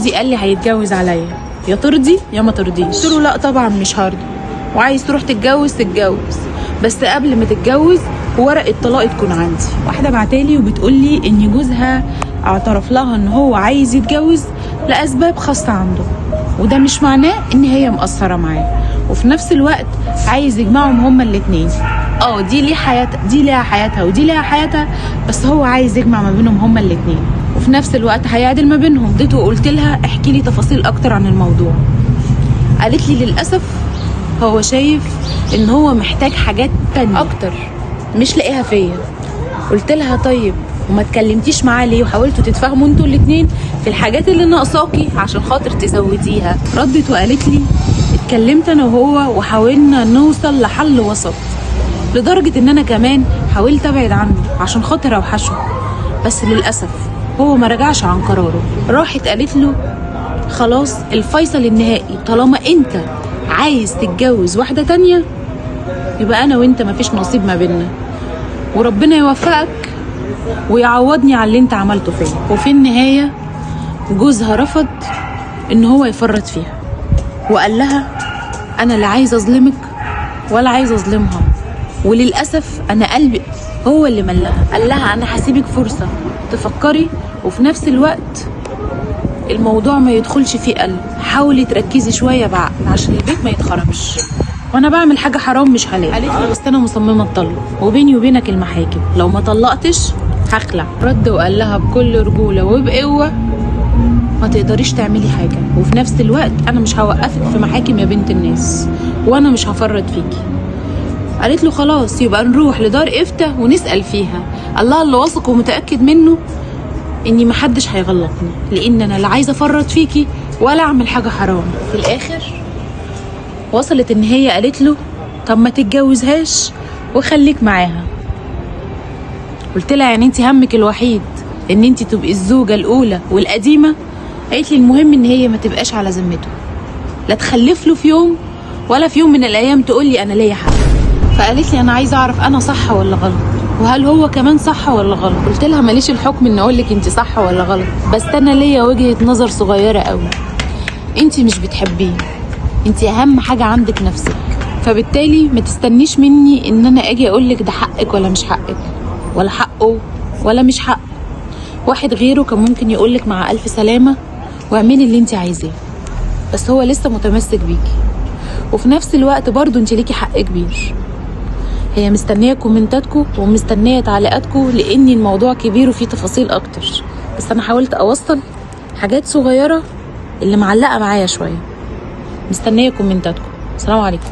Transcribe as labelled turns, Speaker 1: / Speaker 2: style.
Speaker 1: جوزي قال لي هيتجوز عليا، يا ترضي يا ما ترضيش. قلت له لا طبعا مش هرضى، وعايز تروح تتجوز تتجوز، بس قبل ما تتجوز ورقة طلاق تكون عندي. واحدة بعتالي وبتقولي ان جوزها اعترف لها ان هو عايز يتجوز لاسباب خاصة عنده، وده مش معناه ان هي مقصرة معاه، وفي نفس الوقت عايز يجمعهم هما الاتنين. دي ليه حياتها، دي ليها حياتها، ودي ليها حياتها، بس هو عايز يجمع ما بينهم هما الاتنين، وفي نفس الوقت هيعدل ما بينهم. اديته وقلت لها احكي لي تفاصيل اكتر عن الموضوع. قالت لي للاسف هو شايف ان هو محتاج حاجات تانية اكتر مش لاقيها فيا. قلت لها طيب وما تكلمتيش معاه ليه وحاولتوا تتفاهموا انتوا الاتنين في الحاجات اللي ناقصاكي عشان خاطر تزوديها؟ ردت وقالت لي اتكلمت انا وهو وحاولنا نوصل لحل وسط، لدرجة ان انا كمان حاولت ابعد عنه عشان خاطر اوحشه، بس للأسف هو ما رجعش عن قراره. راحت قالت له خلاص الفيصل النهائي، طالما انت عايز تتجوز واحدة تانية يبقى انا وانت مفيش نصيب ما بينا، وربنا يوفقك ويعوضني على اللي انت عملته فيا. وفي النهاية جوزها رفض ان هو يفرط فيها، وقال لها انا لا عايز اظلمك ولا عايز اظلمها، وللأسف انا قلبي هو اللي ملها. قال لها انا هسيبك فرصة تفكري، وفي نفس الوقت الموضوع ما يدخلش فيه قلب، حاولي تركزي شوية بعقل عشان البيت ما يتخربش، وانا بعمل حاجة حرام مش حلال. قالت لي بس انا مصممة اتطلق، وبيني وبينك المحاكم، لو ما طلقتش هخلع. رد وقال لها بكل رجولة وبقوة ما تقدريش تعملي حاجة، وفي نفس الوقت انا مش هوقفك في محاكم يا بنت الناس، وانا مش هفرط فيكي. قالت له خلاص يبقى نروح لدار افتة ونسأل فيها. الله اللي واثق ومتأكد منه اني محدش هيغلطني، لان انا لا عايزه افرط فيكي ولا اعمل حاجة حرام. في الاخر وصلت ان هي قالت له طب ما تتجوزهاش وخليك معاها. قلت لها يعني انت همك الوحيد ان انت تبقي الزوجة الاولى والقديمه؟ قالت لي المهم ان هي ما تبقاش على ذمته، لا تخلف له في يوم ولا في يوم من الايام تقول لي انا ليا حق. فقالت لي انا عايزه اعرف انا صح ولا غلط، وهل هو كمان صح ولا غلط. قلت لها ماليش الحكم ان اقول لك انت صح ولا غلط، بس انا ليا وجهه نظر صغيرة قوي. انت مش بتحبيه، انت اهم حاجة عندك نفسك، فبالتالي ما تستنيش مني ان انا اجي اقول لك ده حقك ولا مش حقك، ولا حقه ولا مش حقه. واحد غيره كان ممكن يقول لك مع الف سلامه واعملي اللي انت عايزاه، بس هو لسه متمسك بيكي، وفي نفس الوقت برضو انت ليكي حق كبير. هي مستنيه كومنتاتكم ومستنيه تعليقاتكم، لان الموضوع كبير وفيه تفاصيل اكتر، بس انا حاولت اوصل حاجات صغيرة اللي معلقه معايا شوية. مستنيه كومنتاتكم. السلام عليكم.